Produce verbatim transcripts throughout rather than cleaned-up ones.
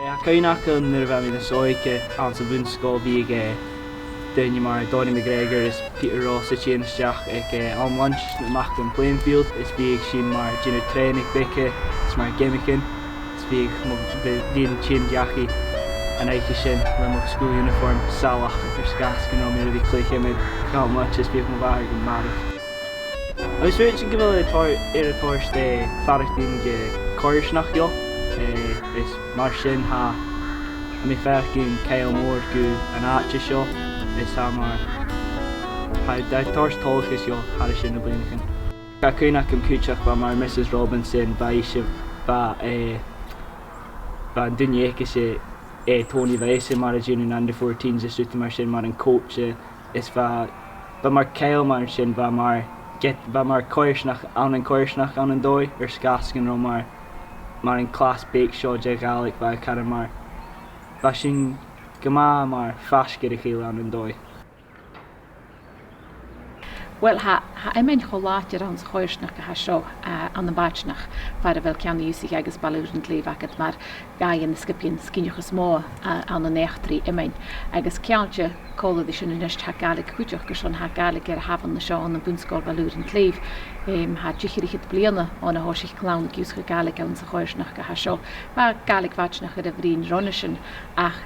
Eh, tha cuimhne agam nuair a bha mi nas òige anns a' bhun-sgoil, bhiodh, eh, daoine mar Donnie McGregor is Peter Ross a' tighinn a-steach aig, eh, àm lunch a-mach dhan playing field, is bhiodh sinn mar a' dèanamh trèanadh beag is mar geamaichean, is bhiodh mo, bhi-, bhiodh iad a' tighinn dhachaigh an oidhche sin le mo school uniform salach air sgàth 's gun robh mi air a bhith a' cluich iomain gu àm lunch is bhiodh mo mhàthair gu math. Agus bha sin gu bheil e tòrr, air a' toirt, eh, faireachdainn gu coimhearsnach dhomh, eh, is mar sin tha, tha mi a' faireachdainn ceangal mòr gu an àite seo, is tha mar, tha, tha e a' toirt toileachas dhomh thairis air na bliadhnaichean. Tha cuimhne agam cuideachd bha mar Mrs Robinson, bha ise, bha, eh, bha an duine aicese, eh, Tony, bha esan mar a' dèanamh na under fourteens is rudan mar sin mar an coach, eh, is bha, bha mar ceangal mar sin, bha mar, get, bha mar coimhearsnach, ann an coimhearsnach ann an dòigh, air sgàth 's gun robh mar, mar an clas beag seo de Ghàidhlig, bha e caran mar, bha sinn gu math mar faisg air a chèile ann an dòigh. Uill, tha, tha iomain cho làidir anns a' choimhearsnachd a tha seo, eh, ann am Bàideanach, far a bheil Ceann a' Ghiùthsaich agus Baile Ùr an t-Slèibh agad mar dhà dhe na sgiobaidhean as cinntiche is motha, eh, ann an eachdraidh iomain. Agus ceangailte còmhla ri sin a-nis tha Gàidhlig cuideachd, airson tha Gàidhlig air a thabhann an seo ann am Bun-sgoil Bhaile Ùr an t-Slèibh. Em, tha deich air fhichead bliadhna on a thòisich clann ag ionnsachadh Gàidhlig anns a' choimhearsnachd a tha seo. Bha Gàidhlig Mhaideanach air a bruidhinn roimhe sin, ach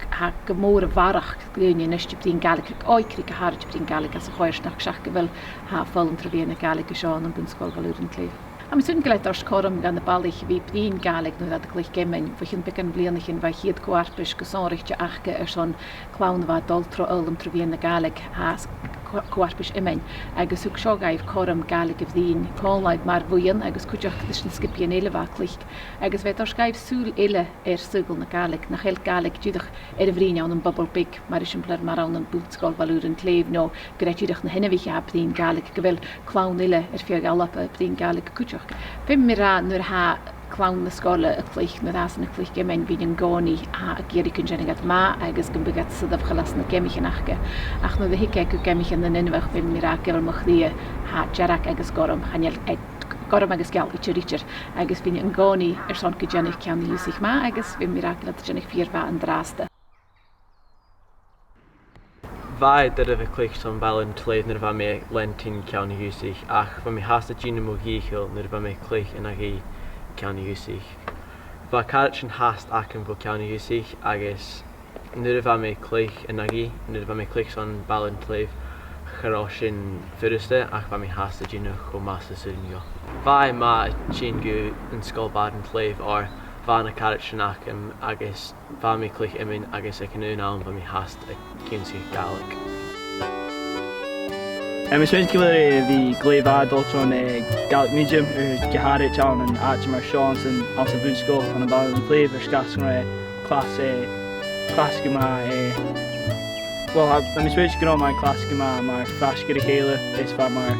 tha gu mòr a bharrachd dhaoine a-nis a' bruidhinn Gàidhlig, aig òigridh gu h-àraid a' bruidhinn Gàidhlig anns a' choimhearsnachd, seach gu bheil, tha foghlam tro mheadhan na Gàidhlig an seo ann am Bun-sgoil Bhaile Ùr an t-Slèibh. Tha mi a' smaoineachadh gu bheil e a' toirt cothrom dha na balaich a bhith a' bruidhinn Gàidhlig nuair a tha iad a' cluich iomain. Bho chionn beagan bhliadhnaichean bha a' chiad co-fharpais gu sònraichte aca airson clann a bha a' dol tro fhoghlam tro mheadhan na Gàidhlig, tha s-, co-, co-fharpais iomain, agus thug seo dhaibh cothrom Gàidhlig a bhruidhinn còmhla mar bhuidheann agus cuideachd ris na sgiobaidhean eile a bha a' cluich, agus bha e a' toirt dhaibh sùil eile air saoghal na Gàidhlig, nach eil Gàidhlig dìreach air a bruidhinn ann am bubble beag, mar eisimpleir mar ann am Bun-sgoil Bhaile Ùr an t-Slèibh, no gur e dìreach na h-inbhich a tha a' bruidhinn Gàidhlig, gu bheil clann eile air feadh Alba a' bruidhinn Gàidhlig cuideachd. Feumaidh mi ràdh, nuair a tha clann na sgoile a' cluich, nuair a tha iadsan a' cluich iomain, bidh an-còmhnaidh, tha iad ag iarraidh gun dèan iad math agus gum bi iad a' sireadh a' chlas na geamaichean aca. Ach nuair a thig e gu geamaichean nan inbheach, feumaidh mi ràdh gu bheil mo chridhe, tha dearg agus gorm, chan eil, eh, gorm agus geal idir idir, agus bidh an-còmhnaidh airson gun dèan Ceann a' Ghiùthsaich math, agus feumaidh mi ràdh gu bheil iad a' dèanamh fìor mhath an-dràsta. Bha e doirbh a' cluich son Baile Ùr an t-Slèibh nuair a bha mi a' leantainn Ceann a' Ghiùthsaich, ach bha mi fhathast a' dèanamh mo dhìcheall nuair a bha mi a' cluich an aghaidh Ceann a' Ghiùthsaich. Bha caraidean fhathast agam bho Cheann a' Ghiùthsaich, agus nuair a bha mi a' cluich an aghaidh, nuair a bha mi a' cluich son Baile Ùr an t-Slèibh, cha robh sin furasta, ach bha mi fhathast a' dèanamh cho math 's as urrainn dhomh. Bha e math a' tighinn gu an sgoil Baile Ùr an t-Slèibh, oir bha na caraidean agam agus bha mi a' cluich iomain agus aig an aon àm bha mi fhathast ag ionnsachadh Gàidhlig. Em, is rinn gu bheil e a bhith glè mhath a' dol tron, eh, Gaelic medium, eh, gu h-àraid ann an àite mar seo anns an, anns a' bhun-sgoil ann am Baile Ùr an t-Slèibh, air sgàth 's gun robh e clas, eh, clas gu math, eh, well, tha, tha mi a' smaoineachadh gun robh mar clas gu math mar faisg air a chèile, is bha mar,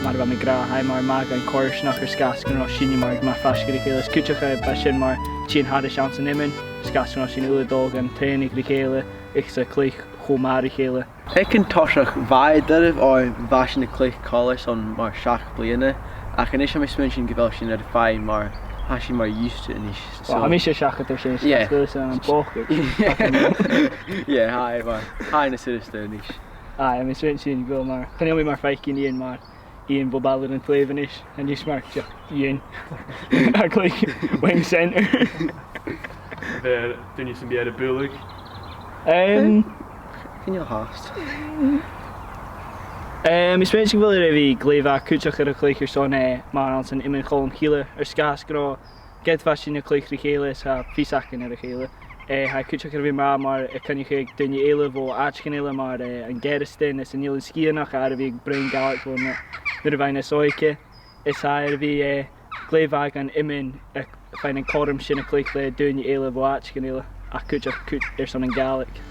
mar a bha mi ag ràdh, tha e mar math dhan choimhearsnachd air sgàth 's gun robh sinne mar gu math faisg air a chèile. Is cuideachd, eh, bha sin mar a' tighinn thairis anns an iomain, air sgàth 's gun robh sinne uile a' dol dhan trèanadh ri chèile, agus a' cluich cho math ri chèile. Aig an toiseach bha e doirbh oir bha sinn a' cluich còmhla son mar seachd bliadhna, ach a-nis tha mi a' smaoineachadh gu bheil sinn air faighinn mar, tha sinn mar used to it a-nis. Well, so tha mise a' seachadadh sin, yeah. Is dòcha an bhòcaid. Yeah, tha e mar, tha e nas fhurasta a-nis. Aye, tha mi a' smaoineachadh gu bheil mar, chan eil mi mar a' faicinn Iain mar Iain bho Baile Ùr an t-Slèibh a-nis, a-nis mar just Iain. A' cluich wing centre. Bheil duine sam bith air a bhualadh? Em, chan eil fhathast. Em, is rinn gu bheil e air a bhith glè mhath cuideachd air a' chluich airson, eh, mar anns an Iomain Cholm Cille, air sgàth 's gun robh ged a bha sinn a' cluich ri chèile is tha fios againn air a chèile. Eh, tha e cuideachd air a bhith math mar a' coinneachadh ri daoine eile bho àiteachan eile mar, eh, an Gearasdan is an Eilean Sgitheanach, a tha air a bhith a' bruidhinn Gàidhlig bho na, nuair a bha e nas òige. Is tha e air a bhith, eh, glè mhath dhan iomain a' faighinn an cothrom sin a' cluich le daoine eile bho àiteachan eile, ach cuideachd, cuid-, airson a' Ghàidhlig.